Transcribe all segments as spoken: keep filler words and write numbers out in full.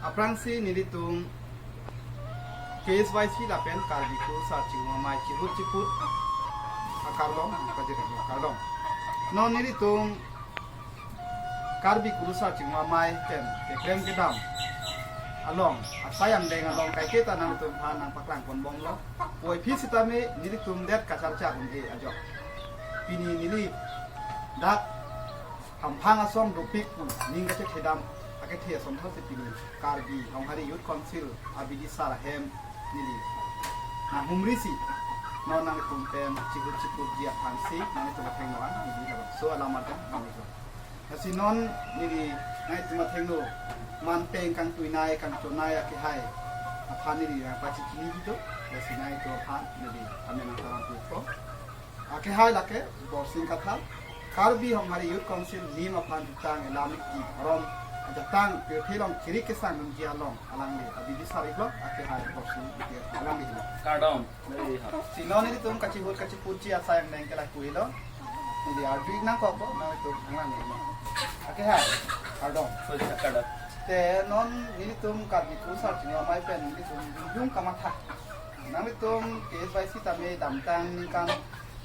Aphrangsi nelitum K S Y C lapen Karbi Kurusar Chingho Amei chihut chiput akardom, kajireng akardom. Non nelitum Karbi Kurusar Chingho Amei pen keklem kedam along, asai angdeng along kaiketa nangtumphan nangpaklang ponbomlo. Puvoiphit sitame nelitum det kacharcha un-e ajok, pini neli dak hamphang asong dopik pu ning kachethedam akethe ason thotsi pini Karbi Honghari Youth Council abidisar ahem neli nanghumrisi non nangtum pen chihut chiputji aphansi nangtum athengno an neli labangso alam arjan nangtum. Lasi non neli nangtum athengno manpeng kangtuinei kangchonei akehai aphan neli nangpachini hito. Lasi nangtum aphan neli amen nangtaram pupo. Akehai lake Borsing Kathar, Karbi Honghari Youth Council nim aphan jutang elam ikti aron ajatang pirthe along kirik kesang nunji along alangli abidisar iklo, akehai Borsing ikti alangli hilo. Kardom. Neli ha. Si non nelitum kachihut kachiputji asai angdeng ke lahei pu helo. Neli arju-ik nangkokpo, nangtum alangli helo. Akehai, kardom. Oi, kardom. Te non nelitum Karbi Kurusar Chingho Amei pen nelitum jongjong kamatha. Nangtum K S Y C tame damtang ningkan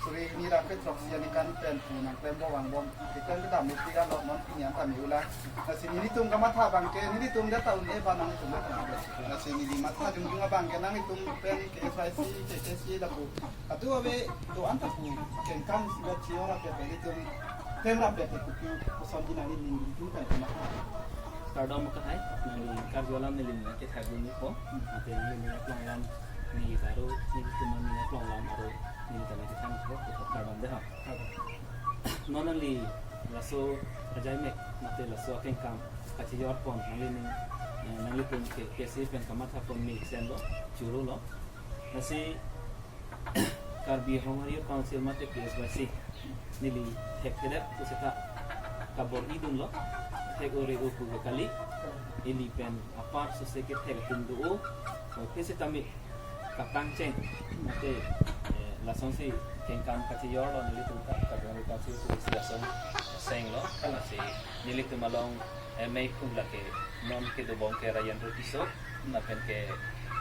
suri hini ra kre throksi aningkan pen pu nangklempo vangbom. Keklem kedam mesti kan lo non pini an tame ula. Lasi nelitum kamatha abangke nelitum data un-e ba nangtum matha. Lasi neli matha jongjong abangke nangtum pen K S Y C, K K C lapu atu ave do-an ta pu kengkam buat chio ra pe nelitum tem ra pe kupi koson di nangli ningdung pen kamatha. Kardom akehai, nangli karjualam neli nang kethak dun po, ate neli nang klonglam neli taro, nelitum nang klonglam aro neli tame kethang po, kethak kardom dei ha. Non nangli laso ajaimek, mate laso akengkam kachijor pon, nanglining, eh, nanglitum ke, K S Y C pen kamatha pon me senlo, churulo. Lasi Karbi Honghari Youth Council mate K S Y C neli thekthedet pusita kabor-i dunlo, thek ore o pu kali, ili pen apar sose kethek atum do-o, puvoiphit sitame kapangcheng mate, eh, lasonsi kengkam kachijorlo nelitum ta, Karbi Honghari Youth Council pusi lason senglo, lasi nelitum along eh, meikhum lake non kedobom ke Rajendra Tisso, lapen ke,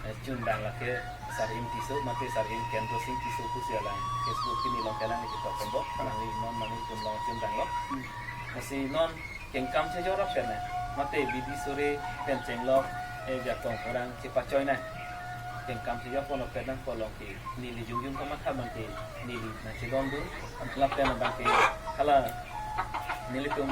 eh, chundang lake Sar-im Tisso, mate Sar-im Kendro Sing Tisso pusi alang Facebook pini along ke alang ketok pembok, alangli non nangtum along chundanglo. Hmm. Lasi non kengkam chejor pen, eh, mate bidi sore pen chenglok, eh, jakong orang chepachoi na. Kengkam chejor pon pen nang kolong ke neli jongjong kamatha abangke neli nangchedondun, lapen abangke hala nelitum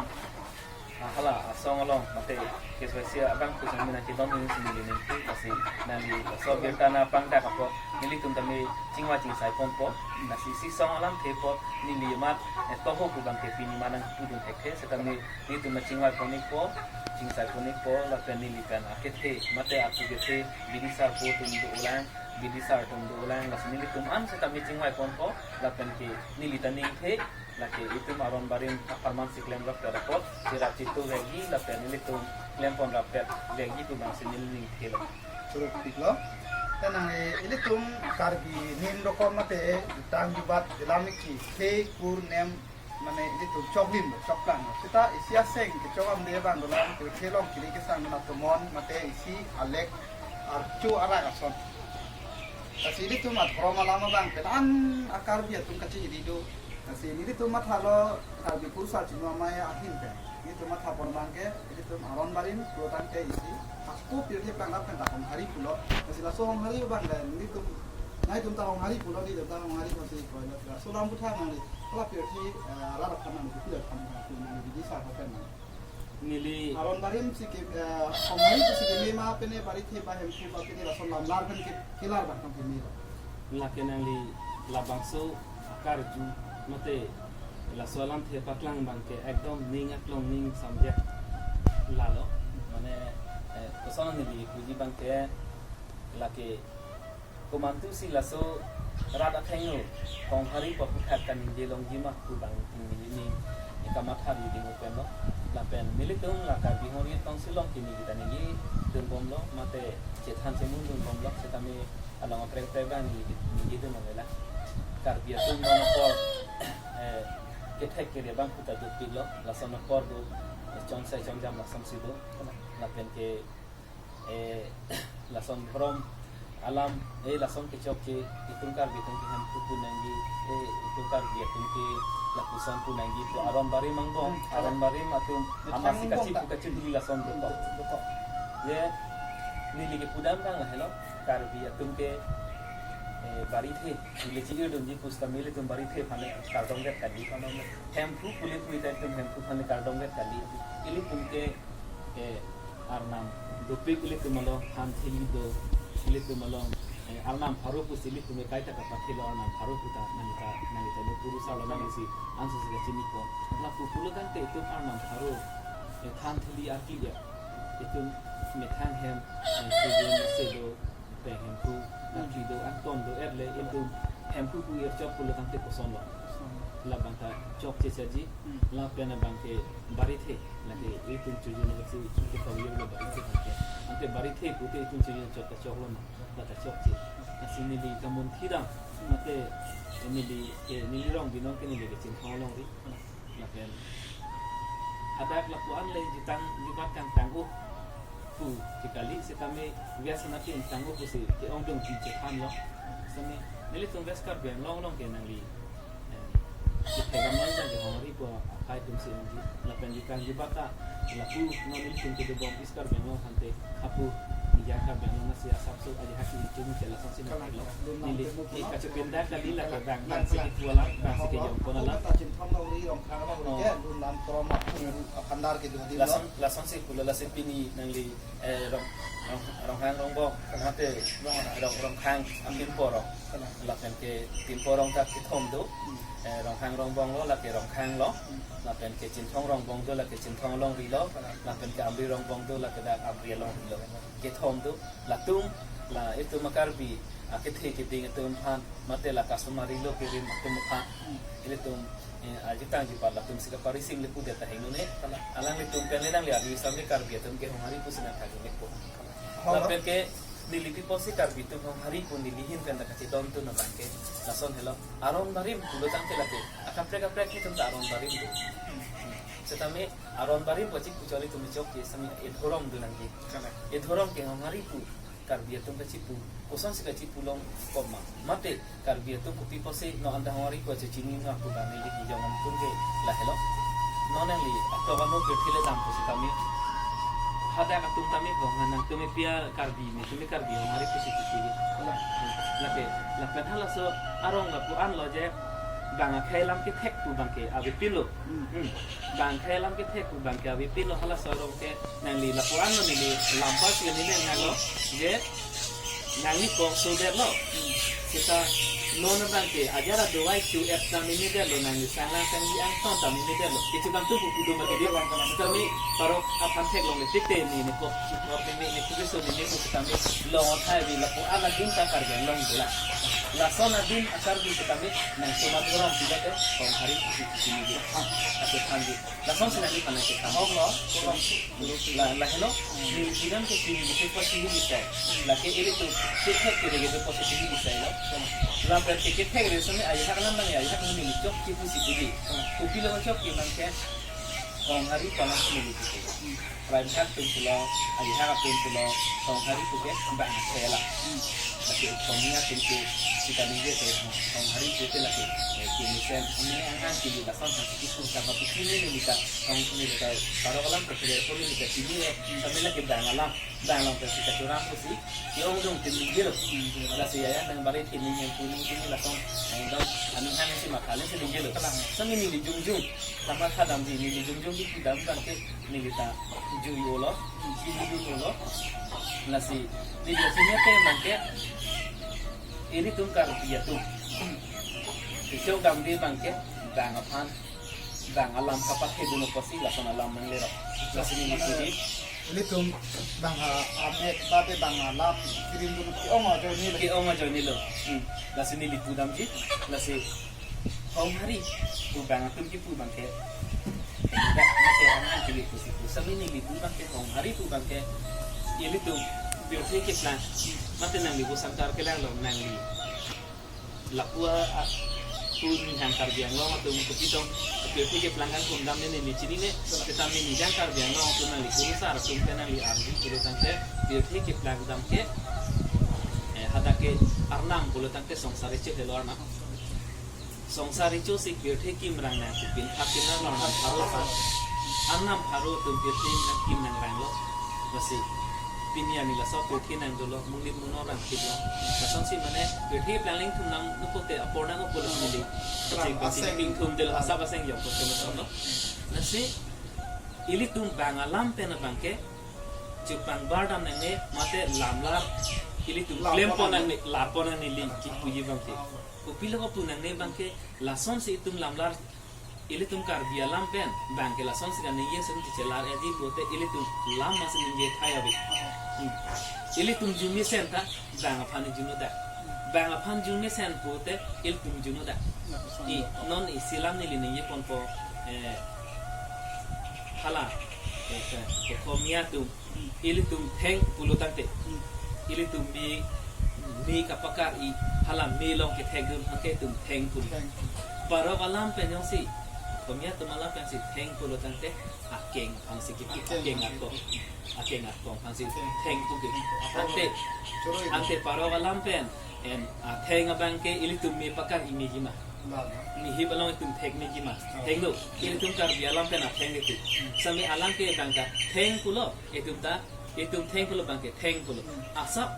ah, hala asong along mate K S Y C abang kusang mina kedon neli sendiri nengku, lasi nangli laso abirta nangpangdak apot nelitum tame chingvai chingsai ponpo, lasi isi asong alamthe apot neli mat, eh, toho pu abangke pini ma nangpudun thekthe, setame nelitum nangchingvai pon-ikpo, chingsai pon-ikpo, lapen neli pen akethe mate aku kethe bidisar pu atum do-olang, bidisar atum do-olang, lasi nelitum an setame chingvai ponpo, lapen ke neli ta ningthe, lake itum aron barim apharman si klem rapet apot, si rap chitu vekji lapen nelitum klem pon rapet vekji pu abangsi neli ningthelo. Choro pik lo. Te nang, eh, ilitum Karbi nim rokom mate, eh, jutang jubat elam ikti, khei kur nem mane ilitum choklim lo, choklang lo. Seta isi aseng kechok amde abang dolang, pirthe along kirik kesang dun atomon mate isi alek archo arak ason. Lasi ilitum adhorom alam abang pen an a-Karbi atum kachiri do. Lasi nelitum mathalo Karbi Kurusar Chingho Amei ahin pen. Nelitum matha pon abangke, nelitum aron barim pulo tangte isi ako pirthe plang pen ta Honghari pulo. Lasi laso Honghari abang le nelitum, nangtum ta Honghari pulo, nelitum ta Honghari pusi koilo. Laso alam aphuthak nangli hala pirthe, eh, rat aphan nangli kukulat aphan nangli bidisar aphan nang. Neli aron barim si ke, eh, Honghari pusi keme ma pene barit he ba hemphu ba pene lason lamlar pen ke kelar ba tang keme lo. Lake nangli labangso akarju mate laso alamthe paklang abangke ekdom ning aklong ning samjek lalo. Mane, eh, koson neli puji abangke lake komantusi laso rat athengno Honghari aphuthak kaningje longji ma pu abang neli ning kamatha ri ding open lo. Lapen nelitum la Karbi Honghari Youth Council along ke neli ta ningje dunbomlo, mate chethan chemun dunbomlo, setame along aprek aprek abang neli ningje dun lo mela. Karbi atum non apor, eh, kethek kere abang puta dopiklo, lason apor do, eh, chonsai chongjam lasonsi do, lapen ke Eh, lason bhorom alam, eh, lason kechokche, itum Karbi atum ke Hemphu pu nangji, eh, itum Karbi atum ke lapuson pu nangji pu aron barim angbong, hmm, aron barim atum, methang amatsi angbong kachipu ta. Kachipu lason dokok. Dokok. Ye, neli kepudam kang helo, Karbi atum ke, eh, barithe, neli chi-irdunji pusitame ilitum barithe aphan le kardom det kali. Kardom det. Hemphu pule pu ita itum Hemphu aphan le kardom det kali. Ilitum ke, eh, arnam dopik ilitum along than theli do, ilitum along, eh, arnam pharo pusi ilitum ke kaita kapathelo arnam pharo pu ta nangta, nangta lo purusalo nangsi ansi si kachiniko. Lapu pulo tangte itum arnam pharo, eh, than theli arkli ya. Itum methang hem, eh, sejun selo, pen Hemphu, hmm, arkli do, angton do, et le, itum Hemphu pu irchok pulo tangte kosonlo. Kosonlo. Labang ta chokche chaji, hmm, lapen abang ke barithe, lake itum chojun hotsi, itum kau yelo barithe tangte. Ante barithe pute itum chojun chok ta choklo ma, la ta chokche. Lasi neli kamunthi dam, mate neli, eh, neli rong binong ke neli kechinthong longri. Lapen hadak lapu-an le jutang jubat kangtang-o pu ke kali, sitame ves anatin tang-o pusi ke-ongdung pi chethanlo. Sitame nelitum West Karbi Anglong along ke nangli, eh, kethek amang jang ke Honghari pu aphai atum si ongji. Lapen jutang jubat ta lapu non nelitum kedobom East Karbi Anglong aphan te hapu, ni jang Karbi Anglong nasi asapso aja haki itum ke lasonsi kalang, matlo. Kalang. Neli, neli kachepinda kali la ke bang, bang si ketua la, bang si kejongpon la. Kachinthong longri, Rongkhang longri, oh, ke dun lam trom aphan dar ke dun di lason, lo. Lasonsi pulo lasi pini nangli, eh, Rong, Rong, Ronghang Rongbong, mate Rong, Rongkhang, amin porong. Kalang. Lapen ke Tinpo Rong ta kethom do. Hmm. Eh, Ronghang Rongbong lo, lake Rongkhang lo. Hmm. Lapen ke Chinthong Rongbong do, lake Chinthong alongri lo. Kalang. Lapen ke Amri Rongbong do, lake dak Amri alongri lo. Kethom do, latum, la itum a-Karbi akethe keding atum aphan, mate la customary law kerim atum aphan. Hmm. Ilitum, eh, ajutang jubat latum si kaparising le pudet ta hengnune. Kalang. Alanglitum pen le nangli arju sitame Karbi atum ke Honghari pusi nangthak le po. Kalang. Lapen ke neli pi apotsi Karbi atum Honghari pu neli ahin pen ta kachedondun abang ke lason helo. Aron barim pulo tangte lake akaprek kaprek atum ta aron barim do. Sitame aron barim pu chik puchori atum chokche sitame edhorom do nangji. Kalang. Edhorom ke Honghari pu Karbi atum kachipu, kosonsi kachipu long koma. Mate Karbi atum kopi apotsi non anta Honghari pu chechini nangpu bang neli kejong atum ke lahelo. Non nangli atok ano pirthe le dam pusitame, hadak atum tame ko, nangtum pi a-Karbi, netum pi Karbi Honghari pusi chipu. Kalang. Lake, lapen halaso arong lapu-an lo je, bang akhei alam kethek pu abang ke avepinlo. Hmm. Hmm. Bang akhei alam kethek pu abang ke avepinlo, halaso arong ke nangli lapu-an lo neli lampas ke neli nanglo je nangli kok sodetlo. Hmm. Seta non abang ke ajar adovai chu-et ta meme detlo, nangli sanglang sangdi angton ta meme detlo. Kechedam tu buku do mati di. Seta mi parok aphan theklongle tik te neli kok, kok meme, neli kok so meme ko seta mi long athai vi lapu-an adim ta Karbi Anglong dolang. Lason adim a-Karbi seta mi nangtum adhorom pilo te Honghari pusi chini di. Ase thanji. Lasonsi nangli aphan nangkethan. Hok lo. La, lahelo. Neli pudam ke pini buku pa sini bisa. Lake ilitum kethek kere kere pa sini bisa lo. Lapen ke kethek re sitame ajahak alam abang ajahak neli chokche pusi puji. Kopi lo chokche abang ke Honghari pu alam neli puji. Rai bihak atum pulo, ajahak atum pulo, Honghari pu ke bang akhei alam. Lake Okronia atum ke sita ningje ke Honghari pu ke lake, eh, kemesen, ini ang ang kili lason hasi kisung sama pu kini neli ta, Hong neli ta, parok alam ke sudah pun neli ta kini, eh, sitame lake bang alam, bang alam ke sita churam pusi, ke-ongdung tin ningjelo. Lasi ya, ya, nang barithe ning yang kuning kini lason, nang dong, anu hang si makhale si ningjelo. Sitame neli jongjong, sama khadam di, neli jongjong di kidam abang ke, neli ta jui-olo, jui-olo. Lasi, neli jui-olo te abang ke, ilitum Karbi atum. Ichok dam di abang ke, bang aphan, bang alam kapathedun apotsi lason alam nanglerok. Lasi neli puji. Ilitum bang a-amek, babe bang alam, kirim dun ke-ong ajoine lo. Ke-ong ajoine lo. Hmm. Lasi neli pudamji, lasi Honghari pu bang atum kipu abang ke. Dak mate ang ang kili pusi pu. Sami neli pu abang ke Honghari pu abang ke. Ilitum pirthe keplang. Mate nangli pu samtar kelang lo nangli. Lapu a, a, Pun hang Karbi Anglong atum kepitong, pirthe keplang kan pundam ne neli chinine, tetapi neli jang Karbi Anglong atum nangli kurusar atum ke nangli arju pulo tangte, pirthe keplang dam ke, eh, hadak ke arnam pulo tangte songsar recho helo arnam. Songsar recho si pirthe kimrang nangpipin thak kinang arnam pharo sa. Arnam pharo atum pirthe nang kim nangranglo. Masi pini arni laso pirthe nangdolo, monit monor rang thiplo. Lasonsi mane pirthe plangleng thum nang nukote apor nang apor nang neli. Ram Cek aseng. Ping thum del asap aseng yok ko no. Lasi ilitum bang alam pen abang ke chepangbar dam nangne mate lamlar ilitum lar klempo pon nangne, lar pon nangne neli kipuji abang ke. Kopilo kopu nangne abang ke lasonsi itum lamlar ilitum Karbi alam pen abang ke lasonsi kan ningje sun tichelar edi bote ilitum lam masi ningje thai abi. Hmm. Ilitum jumesen ta bang aphan juno da. Bang aphan jumesen bote ilitum juno da. I non isi lam neli ningje ponpo, eh, hala, eh, ke, ke Okhomiya atum ilitum theng pulo tangte. Hmm. Ilitum me, me kapakar i hala me along kethekdun abang ke itum theng pulo. Theng. Parok alam pen jongsi, Okhomiya atum alam pensi theng pulo tangte, akeng aphansi kipu, akeng, akeng akong. Akeng akong aphansi theng pulo. Theng. Ante, choro ini. Ante parok alam pen, en, atheng abang ke ilitum me pakar i me jima. Ba, ba. Mihip along itum thek me jima. Oh. Thenglo, ilitum Karbi alam pen atheng ke tu. Hmm. Sami alam ke abang ta theng pulo, itum ta, itum theng pulo abang ke theng pulo. Hmm. Asap,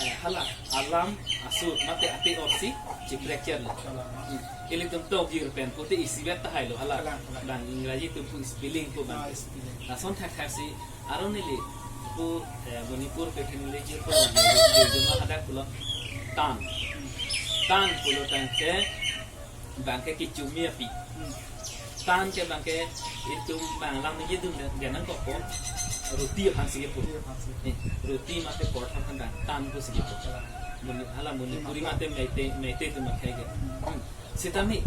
eh, hala, alam, asur, mate ate orsi, chiprek cherlo. Salam. Hmm. Ilitum tokjir pen, pute isivet tahai lo, hala. Salam, salam. Bang Ingraji atum pu spelling pu abang. Ah, spelling. Lason thakthak si, aron neli, pu, eh, Manipur pen neli jir pu, jir, jir, jir, hadak pulo, tan. Tan pulo tangte, abang ke kichumi api. Hmm. Tan ke abang ke itum bang alam ningje dun de, de nangkokpo. Roti aphansi kepu. Roti aphansi. Eh, roti mate portha aphan abang tan pusi kepu. Muni, hala Manipuri mate Meitei, Meitei atum akhei ke. Hmm. Sitame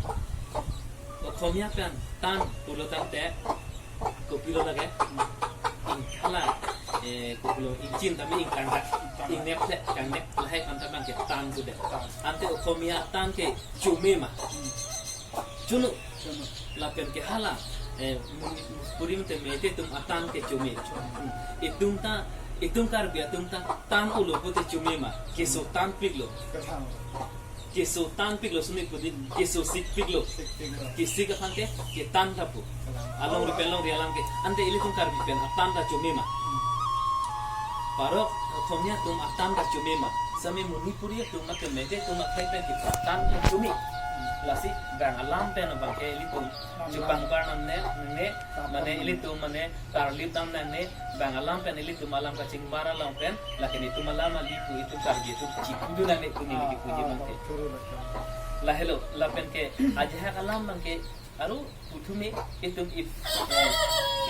Okhomiya pen tan pulo tangte kopilo lake. Ing hala, eh, kopilo ingchin tame ingkangdak, ingneple, kangnek lahai aphan ta abang ke tan pudet. Ante Okhomiya tan ke chome ma. Chunu. Chunu. Lapen ke hala, eh, Manipuri mate Meitei atum atan ke chome. Hmm. Itum ta, itum Karbi atum ta tan pulo pute chome ma. Keso tanpiklo. Keso tanpiklo sumi pudi, keso sikpiklo. Sikpiklo. Kesik aphan ke, ketan ta pu. Kalang. Alongri pen longri alam ke, ante ilitum Karbi pen atan ta chome ma. Hmm. Parok, Okhomiya atum atan ta chome ma. Sami Manipuri atum mate Meitei atum akhei pen ke atan ta chome. Hmm. Lasi bang alam pen abang ke ilitum, lam, lam, chepangbar nangne, ne, lam, mane lam, ilitum mane tarlip dam nangne, bang alam pen ilitum alam kachingbar along pen, lake nelitum alam ali pu itum Karbi atum chipudun nangne pu neli, ah, kipuji, ah, abang ke. Choro la, choro. Lahelo, lapen ke, ajahak alam abang ke, aru puthumi itum ip, eh,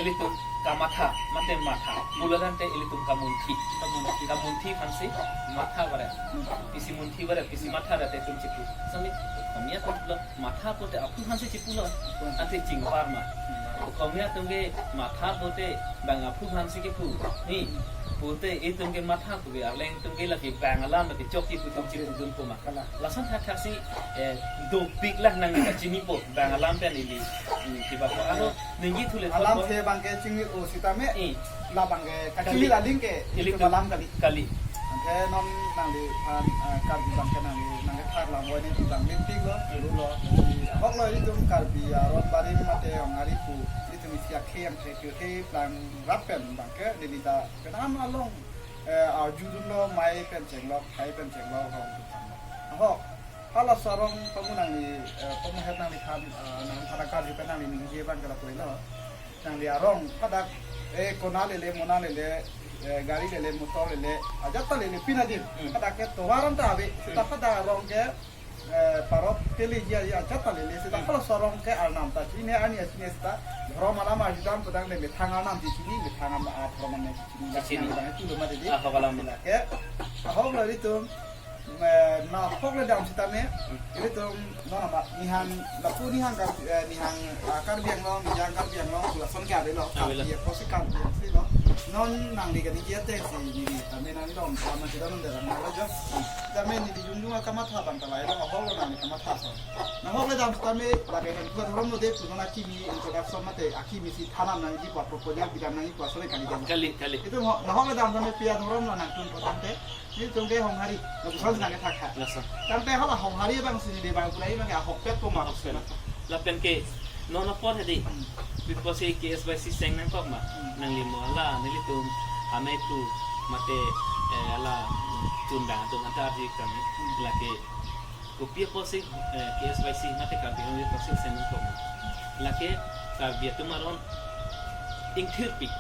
ilitum kamatha, mate matha, pulo tangte ilitum kamunthi. Kamunthi. Kamunthi aphansi matha baret. Hmm. Pisi munthi baret, pisi matha baret itum chipu. Sami, Okhomiya atum pulo, matha pute aphu aphansi chipulo. Aphu aphan. Ante chingpar ma. Chingpar. Okhomiya atum ke matha pute bang aphu aphansi kepu. Ni, pute itum ke matha puve, arleng atum ke lake bang alam lake chok chipu atum chipudunpo ma. Kalang. Lason thakthak si, eh, dopik lah nangkachinipo, bang alam pen ili. Hmm, kiba ko aro, ningje thule alam thotpo. The abang ke chingni o sitame. Hmm. Labang ke kachingni, kali, laling ke, ilitum, ilitum alam kali. Kali. Ante non nangliphan, eh, Karbi abang ke nangli, nangketharlam oi ne abang lipiklo, dolo. Ahoklo ilitum Karbi aron barim mate ong ari pu, ilitum isi akhei angthek yohe plang rap pen abang ke, neli ta kenam along, eh, arjudunlo mai pen chenglok, hai pen chenglok, rong tu tanglo. Ahok, halaso arong pamu nangli, eh, pamu het nangliphan, eh, nang pada Karbi pen nangli ningje abang ke lapu-ilo. Nangli arong hadak, eh, kona lele, mona lele, eh, gari lele, motor lele, ajat ta lele pin adim. Hmm. Hadak ke tovar anta ave, seta, hmm, hadak arong ke, eh, parok keleji aja ajat ta lele, seta, hmm, halaso arong ke arnam ta chini, ani asini seta, dhorom alam arjudam pudang le methang arnam chini, methang arnam, ah, dhorom arnam chini, chini, chini, chini. Bang itu lo ma didi. Ah, hok alam. Sila ke, ahoklo ilitum, eh, na ahoklo dam sitame, ilitum, no nama, nihang, lapu nihang Kar-, eh, nihang, ah, Karbi Anglong, nihang Karbi Anglong, lason ke avelo, avelo. Karbi, eh, posi Karbi, si, no? Non nangli kaningje ateng si neli tame nangli dom, tame si dom dera nanglo jo. Tame neli jongjong akamatha abang ta lahai lo, ahok lo nangli kamatha ason. Nahok le dam tame lake Hemphu adhorom lo de pu non akimi introduction mate akimi si thanam nangji pu, proposal bidam nangji pu ason kali dam. Kali, kali. Itum ho-, nahok le dam tame pi adhorom lo nangtum potang te. Nelitum ke Honghari, lapuson si nangkethak ha. Lason. Tangte hala Honghari abang si neli bang pulai abang ke ahokpet po ma. Ahokpet. Lapen ke non apor hedi. Hmm. Pi pusi K S Y C seng nangkok ma. Hmm. Nangli mo hala nelitum amei pu mate, eh, hala chundang atum anta arji kami. Hmm. Lake kopi apotsi, eh, K S Y C mate Karbi Anglong apotsi seng nangkok ma. Lake Karbi atum aron ingthirpik.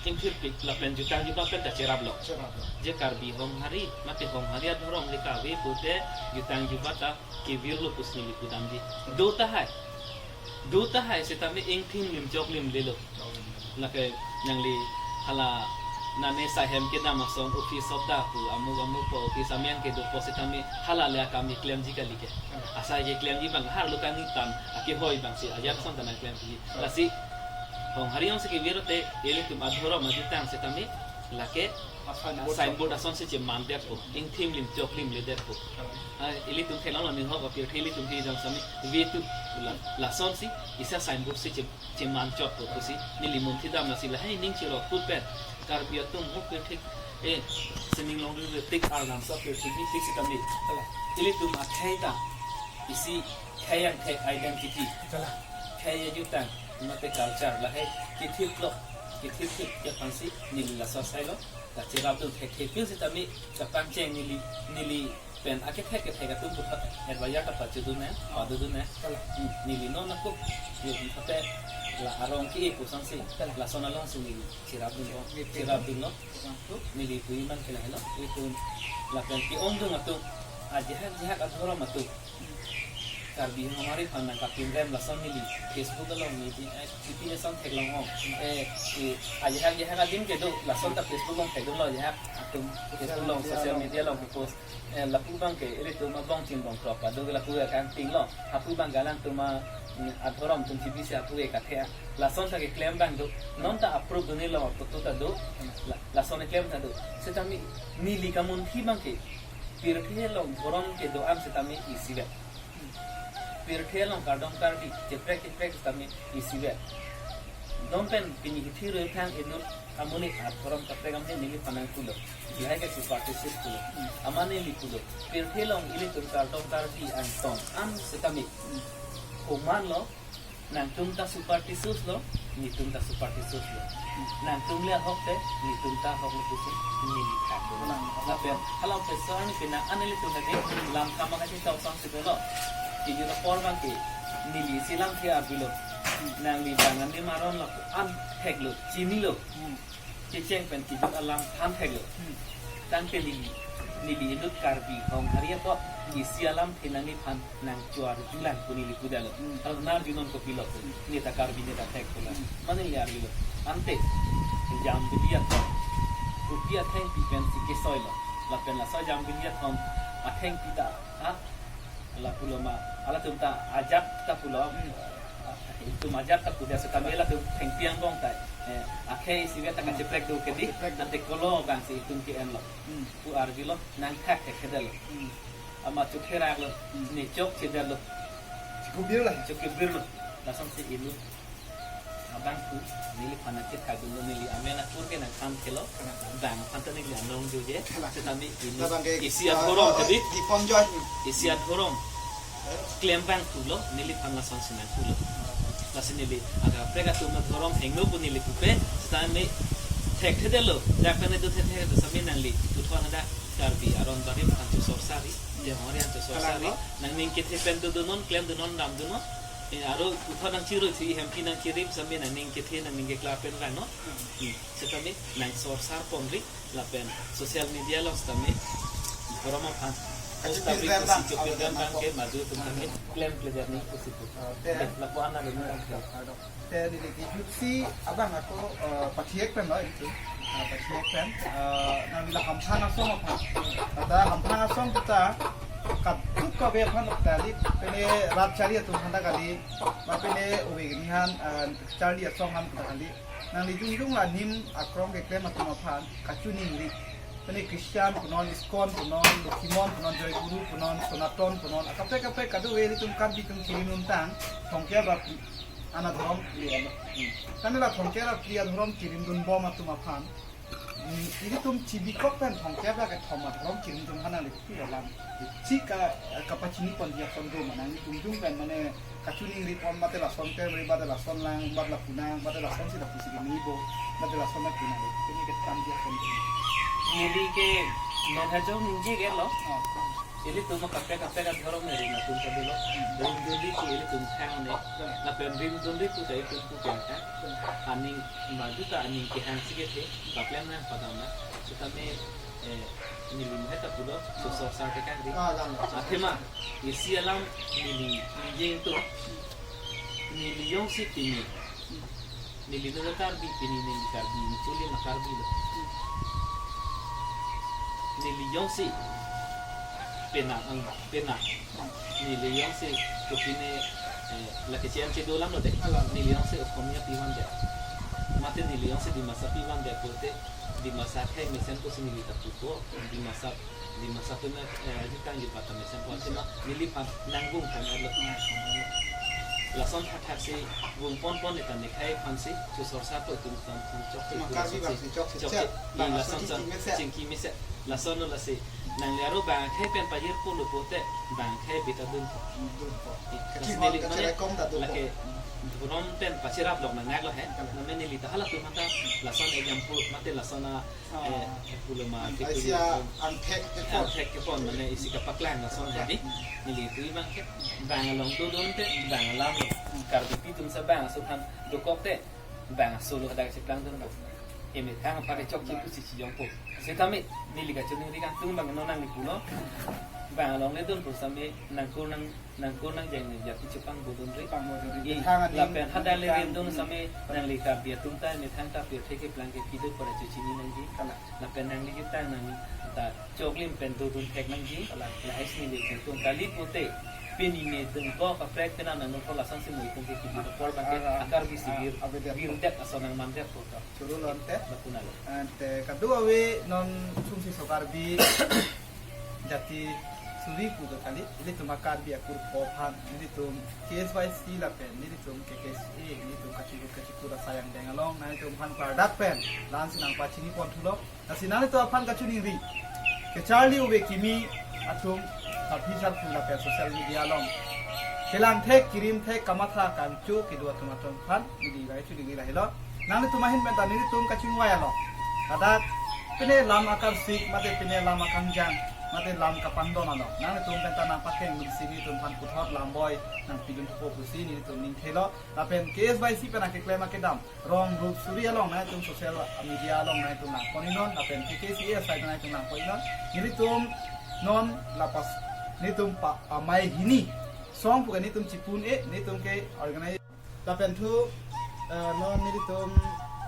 Ingthirpik lapen jutang jubat pen kacherap lo. Cherap lo. Je Karbi Honghari mate Honghari adhorom le kave pute jutang jubat ta kevir lo pusi neli pudamji. Do tahai. Do tahai setame ingthim lim chok lim lelo. Lake nangli hala nane sahem kedam ason office sop da pu amuk amuk po office amen kedo po setame hala le akam keklemji kali ke. Asai keklemji abang harlo kangni tan akehoi abang si ajat ason ta nangklemji. Lasi Honghari ong si kevir te ilitum adhorom ajutang setame lake signboard. Signboard ason si cheman det po, ingthim lim chok lim le det po. Ah, ilitum theklong lo ni hok apir the ilitum hi jam sami ve tu la, lason si isa signboard si che, cheman chot po pusi neli munthi dam lasi lahai ning chirot put pen Karbi atum hok pirthik, eh, sining longri tik arnam sa pirthik ni tik sitame. Ilitum akhei ta isi khei angthek identity. Khei ajutang mate culture lahai kethip lo, kethip thip ke aphansi neli laso asai lo. Kacherap dun thekthe pil sitame kapangcheng neli, neli pen akethek kethek atum puthot advisor ta pachudun ne, padodun ne. Hmm, neli non ako yo puthot la arong ke-e pusonsi lason along si neli cherap dun lo, cherap dun lo. Neli pui man ke lahelo, itum lapen ke-ongdung atum, ajahak jahak adhorom atum. Karbi Honghari aphan nangkapinrem lason neli Facebook along neli, eh, T V ason theklong ong. Eh, eh, ajahak jahak adim kedo lason ta Facebook along thekdun lo ajahak atum Facebook along social media along post. Eh, lapu abang ke ilitum abong chin bong krok pado ke lapu akangting lo. Hapu abang ke alangtum a, mm, adhorom atum T V si hapu ke kathe. Lason ta keklem abang do. Non ta approve dun-e lo toto ta do. La, lason keklem ta do. Setame neli kamunthi abang ke pirthe along dhorom kedo-an setame isivet. Pirthe along kardom kardi cheprek cheprek setame isivet. Non pen pini hithi roi thang inut amonit adhorom kaprek amonit neliphan nangpulo. Lahai ke superstitious pulo. Amat neli pulo. Pirthe along ilitum kardom kardi angtong an setame komatlo. Nangtum ta superstitious lo, netum ta superstitious lo. Nangtum le ahok te, netum ta ahok lo pusi neli thak lo. Nang. Lapen hala officer ani pina an ilitum neli lam kama kachechok sang si dolo. Kejut apor abang ke neli isi lamthe arjulo. Nangli bang anim aron lapu-an theklo, chinilo. Hmm. Kecheng pen kejut alam than theklo. Hmm. Tangte neli, neli inut Karbi Honghari apot isi alamthe nangliphan nangchoarjulang pu neli pudamlo. Hmm. Hala nang arju non kopilo pu. Hmm. Neta Karbi neta thek pu la. Hmm. Mane neli arjulo. Ante Jambili athon kopi athengpi pensi kesoilo. Lapen laso Jambili athon athengpi ta, ha? Lapulo ma, halatum ta ajat ta pulo. Hmm. Itum ajat ta pulo, setame latum thengpi angbong ta, eh, akhei isivet ta kacheprek do kedi. Kacheprek do. Ante kolo abang si itum ke-enlo. Hmm. Pu arjulo, nangthak thekthedetlo. Hmm. Amat chokheraklo, hmm, ne chokchedetlo. Chokebirlo. Chokebirlo. Lasonsi inut abang pu neliphan nangkethak dunlo, neli amen akur ke nangthan thelo. Bang aphan ta neli anong joje. Setame inut, labang ke, isi, ah, adhorom, oh, oh, tadi. Dipon joy. Isi adhorom klem abang pulo, neliphan lasonsi nangpulo. Lasi neli akaprek atum adhorom hingno pu neli pupe, setame thekthedetlo. Dak pen itu thekthedetlo setame nangli puthot hadak Karbi aron barim aphan chosorsari, je Honghari aphan chosorsari. Kalang lo. Nangning kethe pen dodunon, klemdunon, damdunon. Eh, aro puthot nangchirui si, hempi nangchirip setame nangning kethe, nangning keklar pen vangnon. Hmm. Hmm. Setame nangsorsar ponri lapen social media along setame dhorom aphan. Kachipi, post tabrik rem pusi bang, chopir rem abang abang ke ko. Madu atum tame klemkledet nangji pusi pu. Ah, te. Lapu-an ave nang. Pardon. Te neli kejutsi abang ako, eh, pathiek pen lo itu. Ah, pathiek pen. Eh, nangli la Hamphang asong aphan. Ata Hamphang asong kita kaduk kave aphan ta kali, pine rat charli atum aphan ta kali, ma pine ove kini aphan, eh, charli asong aphan ta kali. Nangli jongjong la nim akrong keklem atum aphan kachiningri. Mane Christian punon, ISKCON punon, Lokhimon punon, Joy Guru punon, Sonaton punon, akaprek kaprek kadokave ilitum Karbi atum kirim un tang, Thongkia Bapli ana dhorom le ano. Tame la Thongkia Bapli adhorom kirim dun bom atum aphan, mm, ilitum chibikok pen Thongkia Bapli kethom adhorom kirim dun hana le pi alam. Chika kapachini pon dia pon do manang ilitum jung pen mane kachiningri pon mate lason ke re bate lason lang bat la punang bate lason si la pusi ke ni bo bate lason na punang le. Kini ke tam dia pon do. Neli ke non hajong ningje ke lo. Oh. Ilitum kaprek kaprek adhorom eri na tum kadolo. Rim dunri ku ilitum khang ne. Lapen rim dunri ku ta ilitum ku kang khang. Aning madu ta aning kehang si kethe. Kaplem nang padam na. Sitame, eh, neli maheta pulo, so sorsar ke kangri. Ah, alam. Athema, isi alam neli, neli jeng tu, neli jongsi pini. Neli nelo Karbi, pini neli Karbi, neli chuli ma Karbi lo. Neli jongsi, pena, ang, pena. Neli jongsi, kopine, eh, lake chiam chedo alam lo de. Alam. Neli jongsi Okhomia pivan de. Mate neli jongsi Dimasa pivan de, kote Dimasa khei mesen ko si neli ta pupo, Dimasa, Dimasa tu na, eh, jutang jupat ta mesen ko, athema neliphan nanggung kan alo. Lason thakthak si gung pon pon ni ta ne khei aphan si, chusor sa ko tum tam tum chok si, Cuma tum Karbi lason bang si, si chok si, chok chet. Si, bang lason lason son, chingki mesen. Chingki mesen. Lason lo lasi, nangli aro bang khei pen pajir pulo pote, bang khei beta dunpo. Dunpo. Dunpo. Kachinghon neli mane, kachelekom ta dunpo. Lake, dhorom pen pachirap lok nangak lo he. Kalang. Name neli ta halatum aphanta, lason example, mate lason a, Ah. eh, pulo ma, Hmm, ke aisi pulo, a, angthek kepon. Angthek kepon, mane isi kapaklang lason he di. Hmm. Neli tui bang ke, bang along dodun te, bang alam lo. Hmm. Karbipi atum sa bang aso aphan dokok te, bang aso lo hadak cheplang dun bang. Emethang aphan chok chip si chijong po. Sitame, neli kachiningri kangtung bang no nangli pulo. Bang along le dun po sitame, nangkur nang Nangkur nangjeng ne jati chepang bodun ri. Pang bodun ri. I, kethang aning lapen hadak le nangkang rim dun sitame nangli Karbi atum ta methang ta pirthe keplang ke kedo pora chechini nangji. Kalang. Lapen nangli ketang nang ta choklim pen dodun thek nangji. Kalang. Lahai si neli kangtung kali pote. Pini ne dun ko kaprek pena nang ko lason si moi tung ke kedo por bang ke Ah, ah, akar bisi ah, bir, abedet. Birdet ason nang mandet ko ka. Churu lonte. Lapu na lo. Ante kadokave non sumsi so Karbi jati suri pu do kali, ilitum a Karbi akur ko aphan, ilitum K S Y C lapen, ilitum K K C A, ilitum kachikut kachikut asai angdeng along, nanglitum aphan klardak pen, la-an si nangpachini pon thulo, lasi nanglitum aphan kachiningri. Kecharli ove kimi atum, sarpi sarpo lapen social media along. Kelang thek, kirim thek, kamatha kangcho, kedo atum atum aphan, neli rai chiningri lahelo. Nanglitum ahin pen ta nelitum kachingvai alo. Ladak pine lam akarsik, mate pine lam akangjang, mate lam kapangdon alo. Nanglitum pen ta nangpakeng dun si nelitum aphan puthot lamboi nangpidun thupo pusi nelitum ningthelo. Lapen K S Y C pen akeklem akedam, rong rup suri along nanglitum social media along nanglitum nangpon-inon, lapen K K C A asai nanglitum nangpon-inon. Nelitum non lapas, nelitum pa, pamai hini. Song pu ke nelitum chipun e, nelitum ke organize Lapen thu, eh, non nelitum,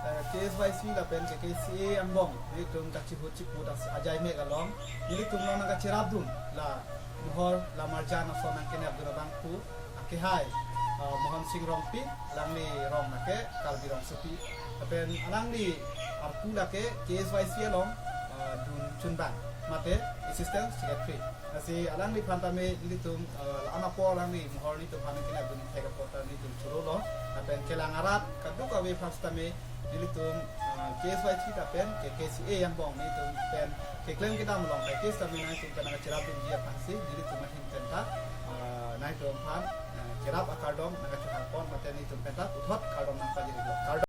eh, K S Y C lapen K K C A angbong, nelitum kachihut chiput as-, ajai mek along, nelitum non nangkachirap dun, la mohor, la marjan ason nangkenep dun abang pu, akehai, eh, Mohon Sing Rongpi, alangli rong lake, Karbi Rongsopi, lapen alangli arpu lake K S Y C along, eh, dun chunbang, mate Assistant Secretary. Lasi alangliphan tame nelitum, eh, la-an apor alangli mohor nelitum aphan kenep dun thek apot ta nelitum choro lo. Lapen kelang arat kadokave aphan tame nelitum, eh, K S Y C lapen K K C A angbong nelitum pen keklem kedam along package tame nangtum pen nangcherap dunji aphan si nelitum ahin pen ta, eh, nangtum aphan, eh, cherap akardom nangkachehang pon mate nelitum pen ta puthot kardom nangpajirlo. Kardom.